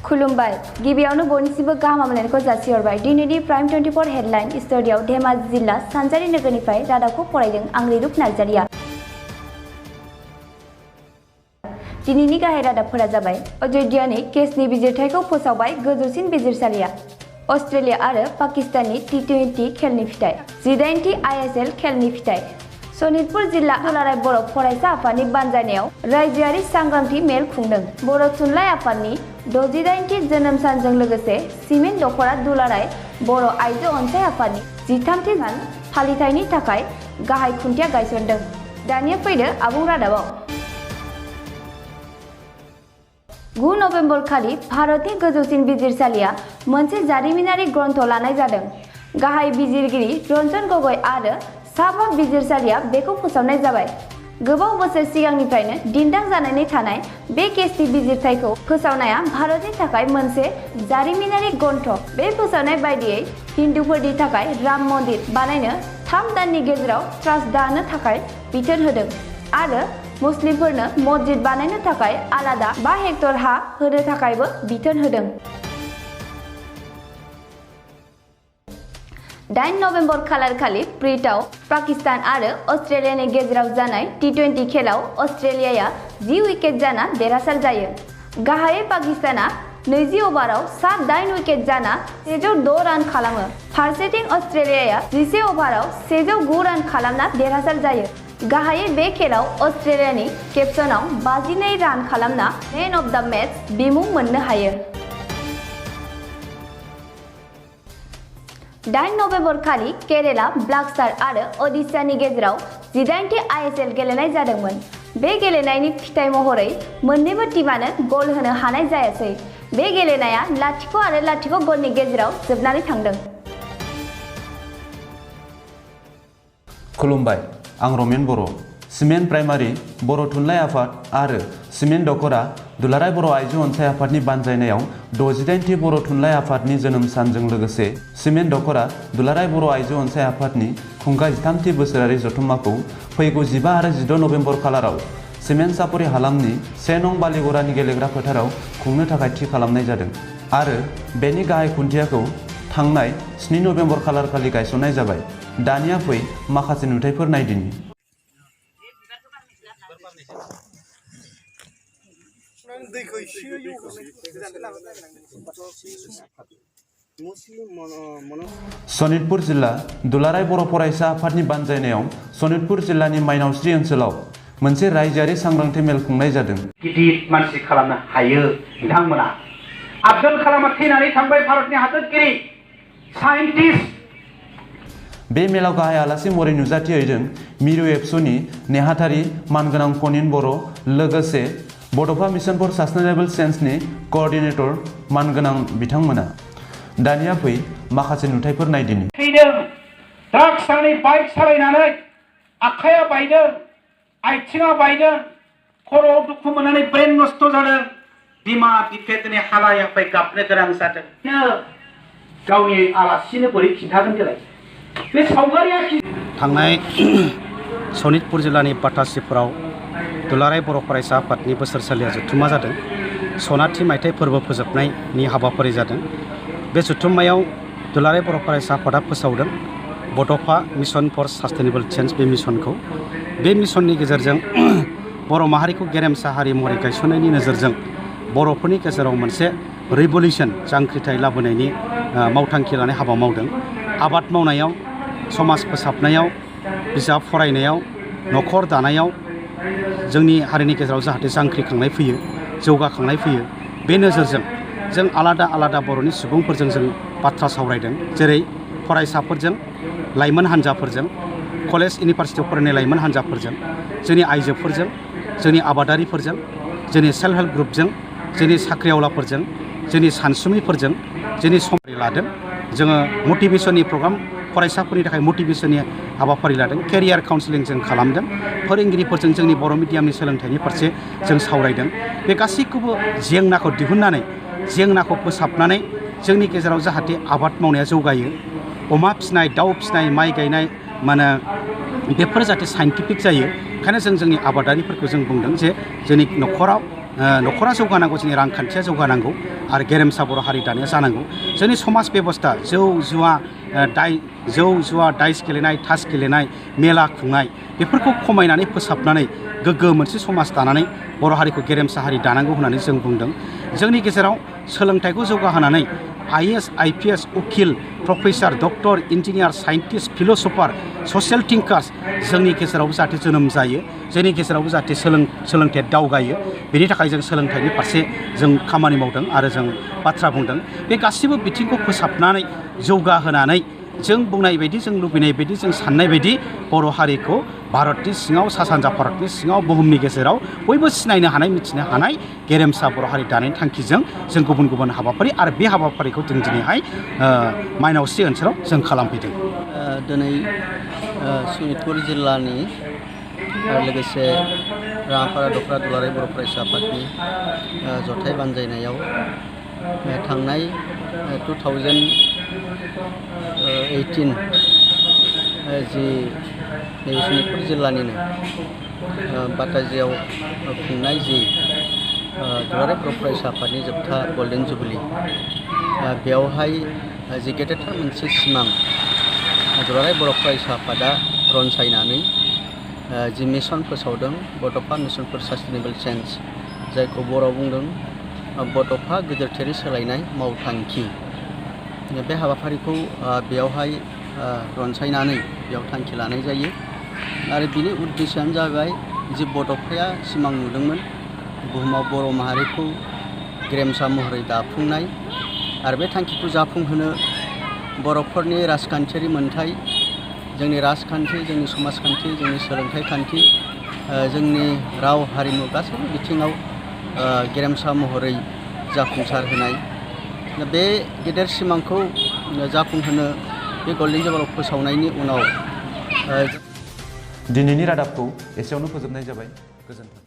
खुलुमबाय गिबियावनो बयनिसिमबो गाहाम हामलायनायखौ जासिहरबाय। दिनैनि प्राइम 24 हेडलाइन स्टुडिय'आव धेमाजि जिल्ला सानजारि नोगोरनिफ्राय रादाबखौ फरायदों आं रिरुप नार्जारिया। दिनैनि गाहाय रादाबफोरा जाबाय अयोध्यानि केसनि बिजिरथायखौ फोसावबाय गोजौसिन बिजिरसालिया। अस्ट्रेलिया आरो पाकिस्ताननि T20 खेलनि फिथाइ। 18थि ISL खेलनि फिथाइ। सनितपुर जिल्ला दुलाराय बर' फरायसा आफादनि बानजायनायाव रायजोआरि सांग्रांथि मेल खुंदों। बर' थुनलाइ आफादनि 68थि जोनोम सानजों लोगोसे सिमेन्ट दख'रा दुलाराय बर' आइजो अनसाइ आफादनि 13थि सान फालिथायनि थाखाय गाहाय खुन्थिया गायसनदों। दानिया फैदो आबुं रादाबाव। 9 नभेम्बर खालि भारतनि गोजौसिन बिजिरसालिया मोनसे जारिमिनारि ग्रन्थ लानाय जादों। गाहाय बिजिरगिरि रन्जन गगৈ आरो सा-5 बिजिरसालिया बेखौ फोसावनाय जाबाय। गोबाव बोसोर सिगांनिफ्रायनो दिन्दां जानानै थानाय बे केसनि बिजिरथायखौ फोसावनाया भारतनि थाखाय मोनसे जारिमिनारि ग्रन्थ। बे फोसावनाय बायदियै हिन्दुफोरनि थाखाय राम मन्दिर बानायनो 3 दाननि गेजेराव ट्रास्ट दानो थाखाय बिथोन होदों आरो मुस्लिमफोरनो मस्जिद बानायनो थाखाय आलादा 5 हेक्टर हा होनो थाखायबो बिथोन होदों। 8 नभेम्बर खालारखालि प्रिटआव पाकिस्तान आरो अस्ट्रेलियानि गेजेराव जानाय T20 खेलाव अस्ट्रेलियाया 10 उइकेट जाना देरहासार जायो। गाहायै पाकिस्ताना 20 अभाराव 7-8 उइकेट जाना 106 रान खालामो। फारसेथिं अस्ट्रेलियाया 11 अभाराव 109 रान खालामना देरहासार जायो। गाहायै बे खेलाव अस्ट्रेलियानि केप्टनाव 52 रान खालामना मेन अफ द मेच बिमुं मोननो हायो। 8 नभेम्बर खालि केरेला ब्लैक स्टार आरो ओडिशानि गेजेराव 18थि ISL गेलेनाय जादोंमोन। बे गेलेनायनि फिथाइ महरै मोन्नैबो टीमानो गल होनो हानाय जायासै। बे गेलेनाया 0-0 गलनि गेजेराव जोबनानै थांदों। खुलुमबाय आं रमेन बर'। सिमेन्ट प्राइमारि बर' थुनलाइ आफाद आरो सिमेन्ट दख'रा दुलाराय बर' आइजो अनसाइ आफादनि बानजायनायाव 68थि बर' थुनलाइ आफादनि जोनोम सानजों लोगोसे सिमेन्ट दख'रा दुलाराय बर' आइजो अनसाइ आफादनि खुंगा 13थि बोसोरारि जथुम्माखौ फैगौ 15 आरो 16 नभेम्बर खालाराव सिमेन्ट सापरि हालामनि 1 नं बालिगरानि गेलेग्रा फोथाराव खुंनो थाखाय थि खालामनाय जादों आरो बेनि गाहाय खुन्थियाखौ थांनाय 7 नभेम्बर खालारखालि गायसननाय जाबाय। दानिया फै माखासे नुथायफोर नायदिनि। सनितपुर जिल्ला दुलाराय बर' फरायसा आफादनि बानजायनायाव सनितपुर जिल्लानि माइनावस्रि ओनसोलाव मोनसे रायजोआरि सांग्रांथि मेल खुंनाय जादों। गिदिर मानसि खालामनो हायो बिथांमोना। आब्दुल कालामा थैनानै थांबाय भारतनि हादोरगिरि साइन्टिस्ट। बे मेलाव गाहाय आलासि महरै नुजाथि हैदों मिरु एबसुनि नेहाथारि मानगोनां फनिन बर' लोगोसे बड'फा मिशन फर सास्टेनेबल चेन्जनि क'अर्डिनेटर मानगोनां बिथांमोना। दानिया फै माखासे नुथायफोर नायदिनि। थैदों ड्राग्स लानानै बाइक सालायनानै आखाइया बायदों आथिङा बायदों खर'आव दुखु मोननानै ब्रेन नस्थ जादों। बिमा बिफाया दिनै हालाय हाफाय गाबनो गोनां जादों। गावनि आलासिनो बोरै खिन्थागोन देलाय बे सावगारिया। थांनाय सनितपुर जिल्लानि बाटासिफोराव दुलाराय बर' फरायसा आफादनि बोसोरसालिया जथुम्मा जादों। सनाथि मायथाइ फोरबो फोजोबनायनि हाबाफारि जादों। बे जथुम्मायाव दुलाराय बर' फरायसा आफादा फोसावदों बड'फा मिशन फर सास्टेनेबल चेन्ज बे मिशनखौ। बे मिशननि गेजेरजों बर' माहारिखौ गेरेमसा हारि महरै गायसननायनि नोजोरजों बर'फोरनि गेजेराव मोनसे रिभलिउसन जांख्रिथाय लाबोनायनि मावथांखि लानाय हाबा मावदों। आबाद मावनायाव, समाज फोसाबनायाव, बिजाब फरायनायाव, न'खर दानायाव जोंनि हारिनि गेजेराव जाहाथे जांख्रिखांनाय फैयो, जौगाखांनाय फैयो, बे नोजोरजों जों आलादा आलादा बर'नि सुबुंफोरजों जों बाथ्रा सावरायदों। जेरै फरायसाफोरजों, लाइमोन हान्जाफोरजों, कलेज इउनिभारसिटियाव फरायनाय लाइमोन हान्जाफोरजों, जोंनि आइजोफोरजों, जोंनि आबादारिफोरजों, जोंनि सेल्फ हेल्प ग्रुपजों, जोंनि साख्रिआवलाफोरजों, जोंनि सानसुमैफोरजों जोंनि समफारि लादों। जोङो मटिभेसननि प्रग्राम फरायसाफोरनि थाखाय मटिभेसननि हाबाफारि लादों। केरियार काउन्सिलिं जों खालामदों। फोरोंगिरिफोरजों जोंनि बर' मिडियामनि सोलोंथाइनि फारसे जों सावरायदों। बे गासैखौबो जेंनाखौ दिहुननानै जेंनाखौ फोसाबनानै जोंनि गेजेराव जाहाथे आबाद मावनाया जौगायो, अमा फिसिनाय, दाउ फिसिनाय, माइ गायनाय माने बेफोर जाहाथे साइन्टिफिक जायो। ओंखायनो जों जोंनि आबादारिफोरखौ जों बुंदों जे जोंनि न'खराव न'खरा जौगानांगौ जोंनि रांखान्थिया जौगानांगौ आरो गेरेमसा बर' हारि दानाया जानांगौ जोंनि समाज बेबस्था जौ जुवा दाइस गेलेनाय थास गेलेनाय मेला खुंनाय बेफोरखौ खमायनानै फोसाबनानै गोग्गो मोनसे समाज दानानै बर' हारिखौ गेरेमसा हारि दानांगौ होननानै जों बुंदों जोंनि गेजेराव सोलोंथाइखौ जौगाहोनानै IAS IPS उकिल professor doctor engineer scientist philosopher social thinkers जोंनि गेजेरावबो जाहाथे जोनोम जायो जोंनि गेजेरावबो जाहाथे सोलोंथाइया दावगायो बेनि थाखाय जों सोलोंथाइनि फारसे जों खामानि मावदों आरो जों बाथ्रा बुंदों बे गासिबो बिथिंखौ फोसाबनानै जौगाहोनानै जों बुंनाय बायदि जों लुबैनाय बायदि जों साननाय बायदि बर' हारिखौ भारतनि सिङाव सा सानजा भारतनि सिङाव बुहुमनि गेजेराव बयबो सिनायनो हानाय मिथिनो हानाय गेरेमसा बर' हारि दानायनि थांखिजों जों गुबुन गुबुन हाबाफारि आरो बे हाबाफारिखौ जों दिनैहाय माइनावस्रि ओनसोलाव जों खालामफैदों दिनै सनितपुर जिल्लानि लोगोसे राङापारा दखरा दुलाराय बर' फरायसा आफादनि जथाय बानजायनायाव थांनाय 2018 जि सनितपुर जिल्लानिनो बाटाजियाव खुंनाय जि दुलाराय बर' फरायसा आफादनि जोबथा गल्डेन जुबलि बेयावहाय जि गेदेरथार मोनसे सिमां दुलाराय बर' फरायसा आफादा रनसायनानै जि मिशन फोसावदों बड'फा मिशन फर सास्टेनेबल चेन्ज जायखौ बर'आव बुंदों बड'फा गोदोरथायारि सोलायनाय मावथांखि बे हाबाफारिखौ बेयावहाय रनसायनानै बेयाव थांखि लानाय जायो आरो बिनि उद्देश्यआनो जाबाय जि बड'फाया सिमां नुदोंमोन बुहुमाव बर' माहारिखौ गेरेमसा महरै दाफुंनाय आरो बे थांखिखौ जाफुंहोनो बर'फोरनि राजखान्थियारि मोन्थाय जोंनि राजखान्थि जोंनि समाजखान्थि जोंनि सोलोंथाइ खान्थि जोंनि राव हारिमु गासैबो बिथिङाव गेरेमसा महरै जाफुंसार होनाय बे गेदेर सिमांखौ जाफुंहोनो बे गल्डेन जुबलियाव फोसावनायनि उनाव दिनैनि रादाबखौ एसेयावनो फोजोबनाय जाबाय गोजोन्थों।